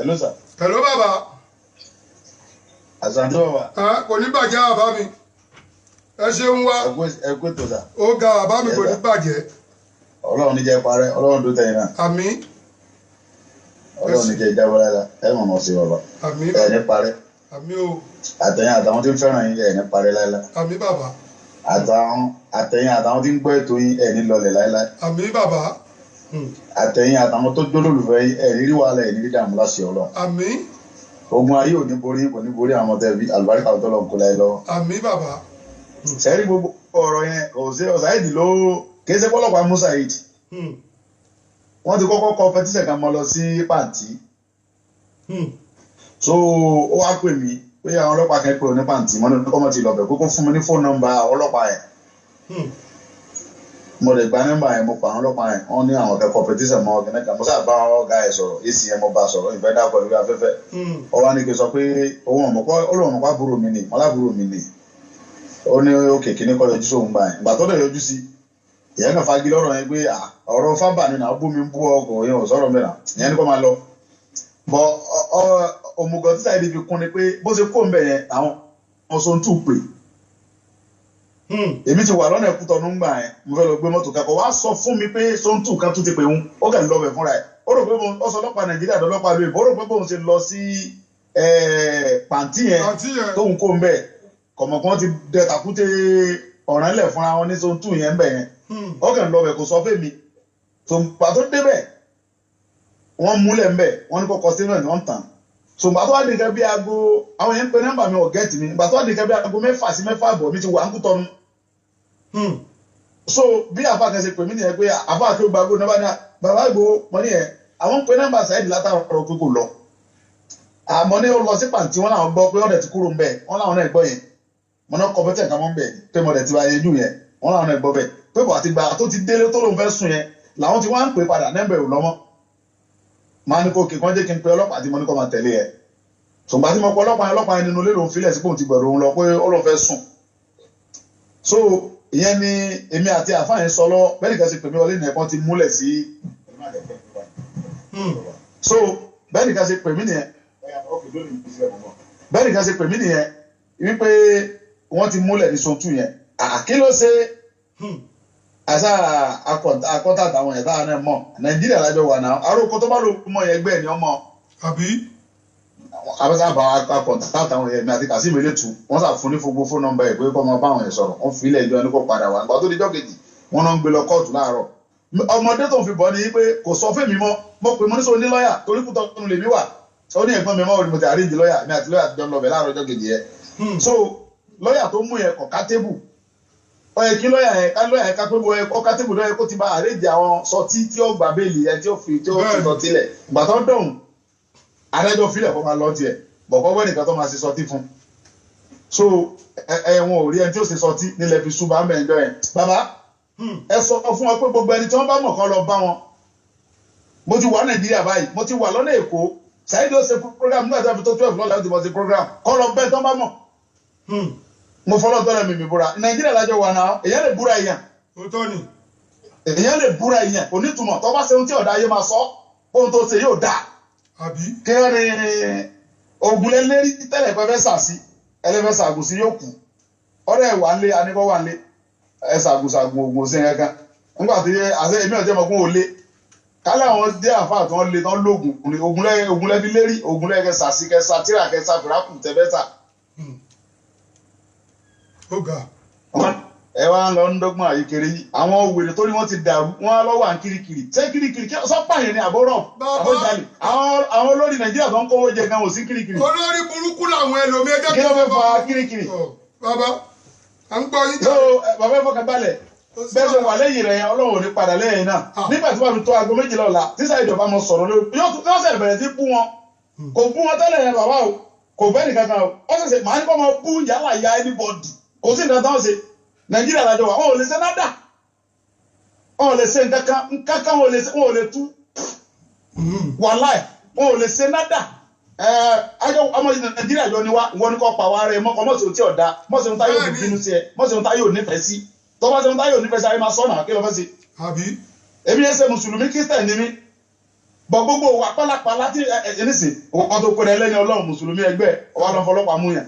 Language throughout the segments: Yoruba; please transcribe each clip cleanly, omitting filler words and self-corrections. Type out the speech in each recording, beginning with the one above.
Hello sir. Hello bàbá. Àṣàntí bàbá. Ẹ kò ní bàjẹ́, bàbá mi, ẹ ṣeun wa. Ẹ kú ètò sir. Ó ga, bàbá mi, kò ní bàjẹ́. Ọlọ́run ní jẹ́ parẹ́, Ọlọ́run tó tẹ̀yìn náà. Àmín. Ọlọ́run ní jẹ́ ìjábọ̀ lára ẹ mọ̀ mọ̀ sí bàbá. Àmín. Ẹ ní parẹ́. Àmín o. Àtẹ̀yìn àtàwọn tí ń fẹ́ràn yín, ẹ ní parẹ́ láéláé. Àmín bàbá. Àtàwọn àtẹ̀yìn àtàwọn tí ń gbọ́ ètò yín, ẹ ní lọlẹ̀ láéláé. Àmín bàbá. Àtẹ̀yìn àtàwọn tó jólólùfẹ́ yín, ẹ ní rí wàhálà, ẹ ní rí dààmú láṣẹ Ọlọ́run. Àmín. Ogun ayé ò ní borí, kò ní borí àwọn tẹ̀bí àlùbáríkà tó lọ́n kó láyé lọ́wọ́. Àmín bàbá. Sẹ́rí gbogbo ọ̀rọ̀ yẹn, kò sí Saheed ló kì í ṣe pọ́lọ́pàá mú Saheed. Wọ́n ti kọ́kọ́ kọ petition kan mọ́ lọ sí Pàǹtí. So ó wá pè mí pé àwọn ọlọ́pàá kan pè ó ní Pàǹtí. Mo ní kọ́ mọ́ ti lọ bẹ̀ kókó fún mi ní phone number ọlọ́pàá yẹn. Mo lè gba nọ́mbà yẹn, mo pa àwọn ọlọ́pàá yẹn. Wọ́n ní àwọn kẹ́kọ̀ọ́ petition mọ́ ọ̀gá kan. Mo sábà bá ọ̀gá yẹn sọ̀rọ̀, èsì yẹn mo bá sọ̀rọ̀, ìfẹ́ dàpọ̀ lórí afẹ́fẹ́. Ó wá ní kí n sọ pé òun ọ̀mọ̀pọ̀, ó lóun ọ̀mọ̀pọ̀ àbúrò mi ni, mo lábúrò mi ni. Ó ní òkè kíní kọ́ yọjú sóun gbà yẹn. Ìgbà tó dẹ̀ yọjú sí, ìyẹn kan fagilé ọ̀rọ̀ yẹn pé ọ̀rọ̀ fábà ni náà bú mi, ń bú ọkọ̀ yẹn, ò sọ̀rọ̀ mẹ́ra ìyẹn ní kó máa lọ bọ̀. Òmùgọ̀ tí Saheed fi kún ni pé bó ṣe kó ń bẹ̀ yẹn, àwọn ọ̀sán tún pè. Èmi ti wà lọ́nà Ẹ̀kútọ́nù ńgbà yẹn, mo fẹ́ lọ gbé mọ́tò kakọ̀ wá sọ fún mi pé sóńtù kan tún ti pè ń. Ó kàn lọ bẹ̀ fúnra ẹ̀. Ó rò pé ó sọ ọlọ́pàá Nàìjíríà dọ́lọ́pàá lóye, ó rò pé bóun ṣe lọ sí Pàǹtí yẹn Pàǹtí yẹn. tóun kó ń bẹ̀ kọ̀mọ̀kan ti dẹ tàkúté ọ̀ràn lẹ̀ fúnra wọn ní sóńtù yẹn ń bẹ̀ yẹn. Ó kàn lọ bẹ̀, kò sọ fún mi. Tòǹpà tó débẹ̀, wọ́n múlẹ̀ ń bẹ̀, wọ́n ní kọ́kọ́ statement, wọ́n tàn. Tòǹpà tó wá di nǹkan bí aago, àwọn yẹn ń pe nọ́mbà mi, ò get mi. Ìgbà tó wá di nǹkan bí aago 6 sí 6:30, mi ti wà ń Kútọ́nù. So bí àfa kan ṣe pè mí nìyẹn pé àfa kí ó gba gbó nọ́mbà ní bàbá Ìgbòho. Mo ní yẹn, àwọn ń pe nọ́mbà Saheed látàrọ̀ pé kò lọ, àmọ́ ní ó lọ sí Pàǹtí. Wọn làwọn gbọ́ pé ọ̀dẹ̀ ti kúrò ń bẹ̀. Wọn làwọn náà gbọ́ yẹn. Mo náà kọ́ bẹ́tẹ̀ kan mọ́ ń bẹ̀ pé mo dẹ̀ ti wá yẹjú yẹn. Wọn làwọn náà gbọ́ bẹ̀ pé bọ̀ àti gbà tó ti délé tó lóun fẹ́ sùn yẹn làwọn ti wá ń pè padà, nẹ́mbẹ̀ ò lọ́mọ́. Máa ní kó kí wọ́n jẹ́ kí n pe ọlọ́pàá tí mo ní kó máa tẹ̀lé ẹ̀. Ṣùgbọ́n tí mo pọ ọlọ́pàá yẹn, ọlọ́pàá yẹn nínú ilé lòun filẹ̀ sí pé òun ti gbẹ̀rù òun lọ, pé ó lóun fẹ́ sùn. So ìyẹn ni èmi àti àfáà yẹn sọ lọ́wọ́ bẹ́ẹ̀ nìkan ṣe pè mí wọlé nìyẹn kan ti múlẹ̀ sí. So bẹ́ẹ̀ nìkan ṣe pè mí nìyẹn, bẹ́ẹ̀ nìkan ṣe pè mí nìyẹn wípé wọ́n ti múlẹ̀ ní Zone 2 yẹn. Kí ló ṣe? Àṣà akọ́tà àtàwọn yẹn táwọn náà mọ̀, Nàìjíríà lájọ wà náà, aróko tó bá lò mọ̀ yẹn gbẹ́ ni ọmọ. Àbí. Abẹ́sà bá akọ̀tà àtàwọn yẹn, mi àti Kazeem Elétu, wọ́n sà fún ní gbogbo phone number ẹ̀ pé kọ́ máa bá àwọn yẹn sọ̀rọ̀. Wọ́n fi ilẹ̀ ìjọ ẹni kó padà wá. Ìgbà tó di jọ́ kejì, wọ́n náà ń gbé lọ kóòtù láàárọ̀. Ọmọdé tó ń fi bọ́ ni pé kò sọ fún mi mọ́. Mo pè, mo ní sọ ní lọ́ọ̀yà torí Kútọ́nù lèmi wà. Ó ní ẹ̀gbọ́n mi mọ́ òní, mo ti arrange lọ́ọ̀yà mi àti lọ́ọ̀yà ti jọ ń lọ bẹ̀ láàárọ̀ ọjọ́ kejì yẹn. So lọ́ọ̀yà tó mú yẹn kọ̀ ká tébù, ó yẹ kí lọ́ọ̀yà yẹn ká lọ́ọ̀yà yẹn ká pé kọ́ ká tébù, lọ́ọ̀yà kó ti bá arrange àwọn sọtí tí ó gbà bail yẹn, tí ó fi tí ó fi sọtí lẹ̀. Ìgbà tó dọ̀hùn, adájọ́ filẹ̀ kó máa lọ tiẹ̀ bọ̀kọ́ wẹ́ nìkan tó máa ṣe sọtí fún. So ẹ ẹ wọn ò rí ẹni tí ó ṣe sọtí nílẹ̀ fi ṣùgbọ́n àmì ẹ̀jọ́ yẹn. Bàbá, ẹ sọ fún wọn pé gbogbo ẹni tí wọ́n bá mọ̀ kán lọ bá wọn. Mo ti wà Nàìjíríà báyìí, mo ti wà lọ́nà Èkó. Saheed ó ṣe program nígbà tí wọ́n fi tó 12 lọ́la, ó ti mọ̀ ṣe program kọ́ lọ bẹ́ẹ̀ tí wọ́n bá mọ̀. Mo fọlọ́ tọ́lẹ̀ mi búra, Nàìjíríà lájọ wà náà, èèyàn lè búra èèyàn. Òótọ́ ni. Èèyàn lè búra èèyàn, kò nítumọ̀. Tó bá ṣe ohun tí ọ̀dà ayé máa sọ ohun tó ṣe yóò dáa. Àbí. Kí wọ́n ní ogun lẹ́lẹ́rí tẹ́lẹ̀ pé fẹ́ sàsí ẹlẹ́fẹ́ sàgùn sí yóò kù. Ọ̀rẹ́ ẹ̀ wà ń lé aníkọ́ wà ń lé ẹ sàgùn sàgùn oògùn sí ẹ̀kan nígbà tí àṣẹ èmi ọ̀jẹ̀ mọ̀ kún ò lé kálẹ̀. Àwọn dé àfáà tí wọ́n lé tán lóògùn ogun lẹ́, ogun lẹ́fi lérí ogun lẹ́, kẹsà sí kẹsà tíra kẹsà fìràkù tẹ́fẹ́sà. Ó ga. Ẹ wá ń lọ ń dọ́gbọ́n àyíkiri yìí. Àwọn wèrè tó ní wọ́n ti dàrú, wọ́n á lọ wà ń kirikiri. Ṣé kirikiri kí sọ́pà yẹn ni àbọ̀rọ̀ àbọ̀jalè? Àwọn olórí Nàìjíríà tó ń kówó jẹ gan ò sí kirikiri. Olórí burúkú làwọn ẹlòmíì ẹjẹ. Kí ló fẹ́ fa kirikiri? Bàbá, à ń gbọ́ yín. So bàbá, ẹ fọkàn balẹ̀. Bẹ́ẹ̀ ṣe wà lẹ́yìn rẹ̀ yẹn, Ọlọ́run ò ní padà lẹ́yìn náà. Nígbà tí wọ́n fi tó aago 12 ọ̀la tí sáà ìjọba mọ sọ̀rọ̀ lórí yóò tún yóò ṣẹ̀ṣẹ̀ bẹ̀rẹ̀ sí bú wọn. Kò bú wọn tẹ́lẹ̀ yẹn, bàbá o, kò bẹ́ẹ̀ nìkan kan o. Ó ṣẹ̀ṣẹ̀ màá ní kó máa bú yálà ya anybody, kò sí nǹkan táwọn ṣe. Nàìjíríà lájọ wà, wọn ò lè ṣe nádà, wọn ò lè ṣe nǹkan kan, nǹkan kan wọn ò lè ṣe, wọn ò lè tú wàláì, wọn ò lè ṣe nádà. Ẹ ayọ ọmọ Nàìjíríà jọ ni wá. Wọn ní kò pa wá rẹ mọkọ mọsí ohun tí ọ̀dà mọsí ohun táyọ̀ bínú sí ẹ, mọsí ohun táyọ̀ nífẹ̀ẹ́ sí. Tọ́ba sí ohun táyọ̀ nífẹ̀ẹ́ sí, ayé máa sọ̀nà. Kí ló fẹ́ sí? Àbí. Èmi yẹn ṣe mùsùlùmí, Christian ni mí. Bọ̀ gbogbo wa pálapàla tí ẹ nísìn wọn tó pèrè lẹ́ni Ọlọ́run mùsùlùmí ẹgbẹ́ ọwọ́ lọ́n fọlọ́pàá mú yàn.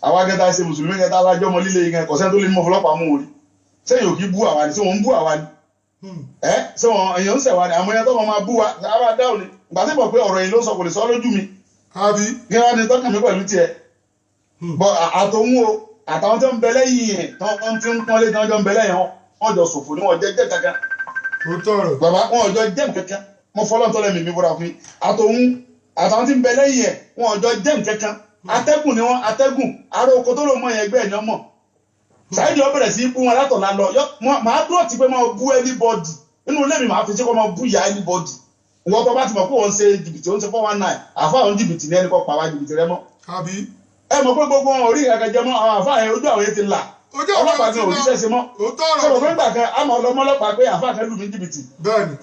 Àwa kẹta ṣe mùsùlùmí kẹta alájọ́ ọmọ líle yẹn kọ̀sẹ́ tó lè mú fọlọ́pàá mú orí. Sẹ́yìn ò kí bú àwa ni ṣé wọ́n ń bú àwa ni? Ẹ ṣé wọn èèyàn ń sẹ̀ wa ni àmọ́ ẹ̀yàn tó wọn máa bú wa ara dáhùn ni. Ìgbà tí mo pé ọ̀rọ̀ yìí ló sọ kò lè sọ lójú mi. Àbí. Kí wọ́n ní tọ́kàn mi pẹ̀lú tiẹ̀. Bọ̀ àtòun o àtàwọn tó ń bẹ lẹ́yìn ẹ̀ tó ń fi ń pọ́nlé tó ń jọ ń bẹ lẹ́yìn wọn jọ ṣòfò ni wọn jẹ́ jẹ́ kankan. Bàbá wọn jọ jẹ́ kankan. Mo fọlọ́ tọ́lẹ̀ mi búra fún yín. Àtòun àtàwọn tí ń bẹ lẹ́yìn ẹ̀ wọn jọ jẹ́ kankan. Atẹ́gùn ni wọn atẹ́gùn ará oko tó lò mọ yẹn ẹgbẹ́ ẹ̀ ní ọmọ. Saheed ó bẹ̀rẹ̀ sí í bú wọn látọ̀la lọ. Màá dúró ti pé máa bú anybody. Nínú ilé mi màá fi ṣe kó máa bú ìyá anybody. Ìwọ tó bá ti mọ̀ pé òun ṣe jìbìtì òun ṣe 419 àfa òun jìbìtì ní ẹnì kan pàwá jìbìtì rẹ mọ́. Àbí. Ẹ mọ̀ pé gbogbo wọn ò rí ìkàkẹ́ jẹ mọ́ àwọn àfa yẹn ojú àwọn yẹn ti là. Ọlọ́pàá ti òjíṣẹ́ ṣe mọ́. Sọ̀rọ̀ pé ńgbà kan àmọ́ ọlọ́mọlọ́pàá pé àfa kan lù mí jìbìtì. Bẹ́ẹ̀ni.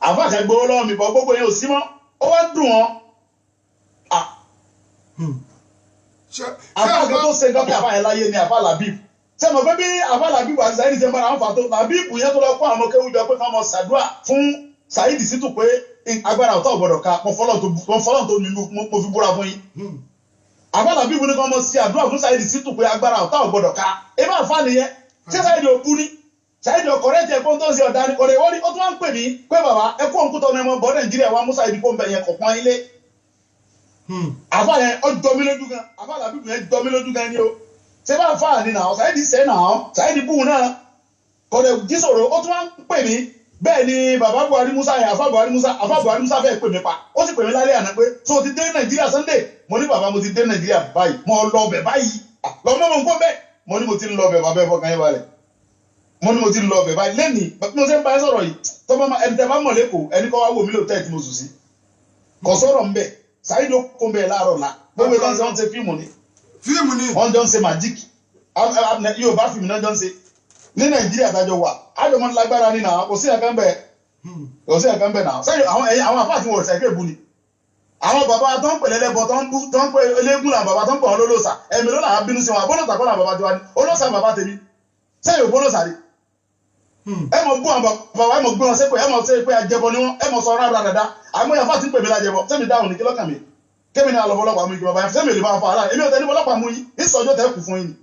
Àfa kan gbowó lọ́wọ́ mi bọ̀ gbogbo yẹn ò sí mọ́. Ó wá dùn wọn. Àfa kan tó ṣe nǹkan bí àfa yẹn láyé ni àfa Labib. Ṣé mọ̀ pé bí àfa Labib àti Saheed ṣe ń bára wọn fà tó Labib yẹn tó lọ kó àwọn kéwú jọ pé káwọn mọ ṣàdúrà fún Saheed Shittu pé agbára ọ̀tá ọ̀gbọ̀dọ̀ ká mo fọlọ́ tó mo fi búra fún yín. Àfa Labib ní kí wọ́n mọ sí àdúrà fún Saheed Shittu pé agbára ọ̀tá ọ̀gbọ̀dọ̀ ká. Ẹ bá fa nìyẹn. Ṣé Saheed ò bú ni? Saheed ò kọ̀rẹ́ tiẹ̀ kó tó ń ṣe ọ̀dà ni ọ̀rẹ́ wọ́n ní ó tún wá ń pè mí pé bàbá ẹ kó òǹkútọ̀ ọ̀nà ẹ̀mọ́ bọ̀ Nàìjíríà wa mú Saheed kó ń bẹ̀ yẹn kọ̀ọ̀kan ilé. Àfa yẹn ó jọ mí lójú gan. Àfa Labib yẹn jọ mí lójú gan ni o. Ṣé bá fa ni náà Saheed ṣe náà Saheed bù náà kọ̀dẹ̀ jísòro ó tún wá ń pè mí. Bẹ́ẹ̀ ni bàbá Buhari Musa yẹn àfa Buhari Musa àfa Buhari Musa fẹ́ pè mí pa ó sì pè mí lálẹ́ àná pé so ti dé Nàìjíríà Sunday. Mo ní bàbá mo ti dé Nàìjíríà báyìí mo lọ bẹ̀ báyìí lọ mọ́ mo ń kó bẹ́ẹ̀. Mo ní mo ti ń lọ bẹ̀ bàbá ẹ̀ fọkàn yín balẹ̀. Mo ní mo ti ń lọ bẹ̀ báyìí lẹ́nìí bí mo ṣe ń bá ẹ sọ̀rọ̀ yìí tó bá ẹni tẹ́ bá mọ̀ lẹ́kọ̀ọ́ ẹni kọ́ wá wò mí lóòótọ́ ẹ̀ tí mo sùn sí kò sọ̀rọ̀ ńbẹ̀ Saheed ó kó ńbẹ̀ láàárọ̀ la gbogbo ìtàn ṣe wọ́n ṣe fíìmù ni fíìmù ni wọ́n jọ ń ṣe màjíìkì yóò bá fíìmù náà jọ ń ṣe ní Nàìjíríà dájọ wà ájọmọ lágbára ní náà kò sí ẹ̀kan bẹ́ẹ̀ kò sí ẹ̀kan bẹ́ẹ̀ náà sẹ́yìn àwọn ẹ̀yìn àwọn àfáà tí wọ́n ṣẹ̀kẹ́ ìbú ni àwọn bàbá tó ń pèlè lẹ́bọ tó ń bú tó ń pè eléégún làwọn bàbá tó ń pè wọn lólòsà ẹ̀mí ló làwọn bínú sí wọn àbólòsà kọ́ làwọn bàbá tiwa ni olóòsà bàbá tèmi sẹ́yìn òbólòsà rí ẹ mọ̀ bú àwọn bàbá ẹ mọ̀ gbé wọn sépè ẹ mọ̀ ṣe pé ajẹbọ ni wọn ẹ mọ̀ sọ rárá dáadáa àmọ́ ìyàfáà ti ń pè mí lájẹbọ sẹ́mi dáhùn ní kí lọ́kàn mi kémi náà lọ fọlọ́pàá mú igi bàbá yẹn sẹ́mi lè bá fọ ara èmi ò tẹ́ ní fọlọ́pàá mú yín ìsọjọ́ tẹ́ kù fún yín ni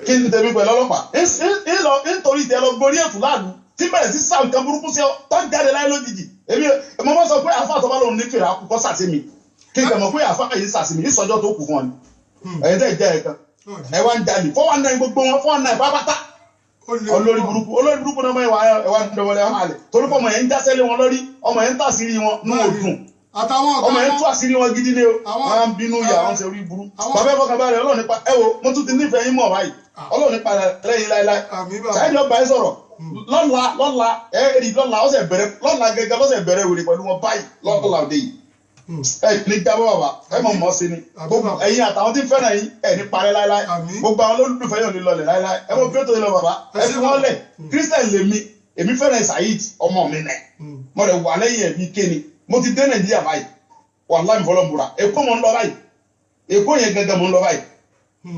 kí n tẹ̀mí pẹ̀lú ọlọ́pàá nítorí ìtẹ́ lọ gorí ètò láàlú tí bẹ̀rẹ̀ sí sáà nǹkan burúkú sí ọ tó ń jáde láyé lójijì èmi mo máa sọ pé àfa àtọ́ba lòun ní fèrè àkùkọ sàṣẹ mi kí n tẹ̀mọ̀ pé àfa yìí sàṣẹ mi ìsọjọ́ tó kù fún ọ ni ẹ̀yin tẹ́ ìjẹ́ ẹ̀kan ẹ̀ wá ń jalè 419 gbogbo wọn 419 pápátá olórí burúkú olórí burúkú náà ẹwà ẹwà ń dọwọlẹ ọmọ àlè torí pé ọmọ yẹn ń jásẹ́lé wọn lórí ọmọ yẹn ń tàṣírí wọn ní òdùn ọmọ yẹn tú àṣírí wọn gidi ni o wọn ń bínú yà wọn ṣe orí burú bàbá ẹ fọkàn balẹ̀ Ọlọ́run nípa ẹ wo mo tún ti nífẹ̀ẹ́ yín mọ̀ báyìí Ọlọ́run nípa lẹ́yìn láéláé Saheed ọba ẹ sọ̀rọ̀ lọ́la lọ́la ẹ rí lọ́la ọ̀sẹ̀ bẹ̀rẹ̀ lọ́la gẹ́gẹ́ lọ́sẹ̀ bẹ̀rẹ̀ wèrè pẹ̀lú wọn báyìí lọ́la òde yìí ẹ ní jábọ̀ bàbá ẹ mọ̀ mọ́ sí ni gbogbo ẹ̀yin àtàwọn tí ń fẹ́ràn yín ẹ ní parẹ́ láéláé gbogbo àwọn olólùfẹ́ yóò ní lọlẹ̀ láéláé ẹ mọ̀ bí ó tó yẹ lọ bàbá ẹ fi wọ́n lẹ̀ Christian lèmi èmi fẹ́ràn Saheed ọmọ mi nẹ̀ mo rẹ̀ wà lẹ́yìn ẹ̀mí kéni mo ti dé Nàìjíríà báyìí wàláhì mi fọlọ́ múra Èkó mo ń lọ báyìí Èkó yẹn gẹ́gẹ́ mo ń lọ báyìí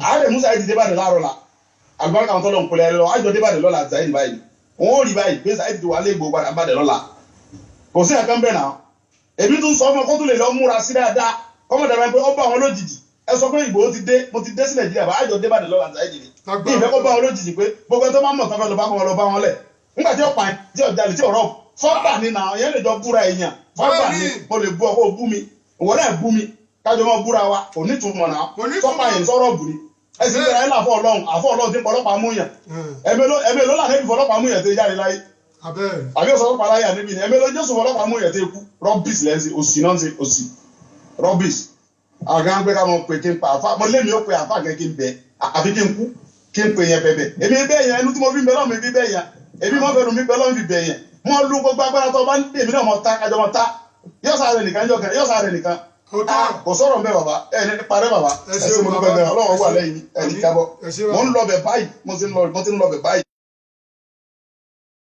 àárẹ̀ Musa yìí ti dé bàdé láàárọ̀ la àlùbáríkà àwọn tọ́lọ̀ ń kọlẹ̀ lọ àjọ dé bàdé lọ́la Saheed báyìí òun ò rí báyìí pé Saheed ti wà lé gbogbo padà bàdé lọ́la kò sí ẹ̀kan bẹ́ẹ̀ náà èmi tún sọ fún ọ kó tún lè lọ múra sí dáadáa kọ́mọ̀ dàbẹ́ pé ó bá wọn lójijì ẹ sọ pé Ìgbòho ti dé mo ti dé sí Nàìjíríà bá àjọ dé bàdé lọ́la Saheed ni ní ìfẹ́ kó bá wọn lójijì pé gbogbo ẹ tó máa mọ̀ tán fẹ́ lọ bá wọn lọ bá wọn lẹ̀ nígbà tí ọ̀pá tí ọ̀jalè tí ọ̀rọ̀ fọ́gbà ni nà yẹn lè jọ búra èèyàn fọ́gbà ni mo lè bú ọ kó o bú mi ìwọ náà bú mi kájọ mọ́ búra wa kò ní túmọ̀ náà sọ́pà yẹn sọ̀rọ̀ bù ni ẹ sì bẹ̀rẹ̀ ẹ̀ láfọ̀ ọlọ́run àfọ̀ ọlọ́run ti ń pọlọ́pàá mú yàn ẹ̀mí ló là níbi fọlọ́pàá mú yàn tó jáde láyé àbí ọ̀sán ọlọ́pàá láyé àníbi ni ẹ̀mí ló jésù fọlọ́pàá mú yàn tó kú rọ́bìs lẹ́sìn òsì náà ń ṣe òsì rọ́bìs àgbà ń pẹ́ ká mọ̀ pé kí n pa àfa mo lémi ó pe àfa kẹ́ kí n bẹ àfi kí n kú kí n pè yẹn bẹ̀bẹ̀ èmi bẹ́ẹ̀ yẹn ẹnu tí mo fi ń bẹ lọ́mọ mi bẹ́ẹ̀ yẹn èmi mọ́ fẹ́nu mi bẹ lọ́mọ mi bẹ̀ yẹn mo lu gbogbo agbára tó bá ń dè mí náà mo ta kájọ mo ta yóò sáré nìkan yóò kẹ yóò sáré nìkan kò sọ̀rọ̀ mbẹ́ bàbá ẹ ní parẹ́ bàbá ẹ ṣé mo dúpẹ́ bẹ́ẹ̀ Ọlọ́run wà lẹ́yìn ẹ ní jábọ́ mo ń lọ bẹ̀ báyìí mo ti ń lọ bẹ̀ báyìí.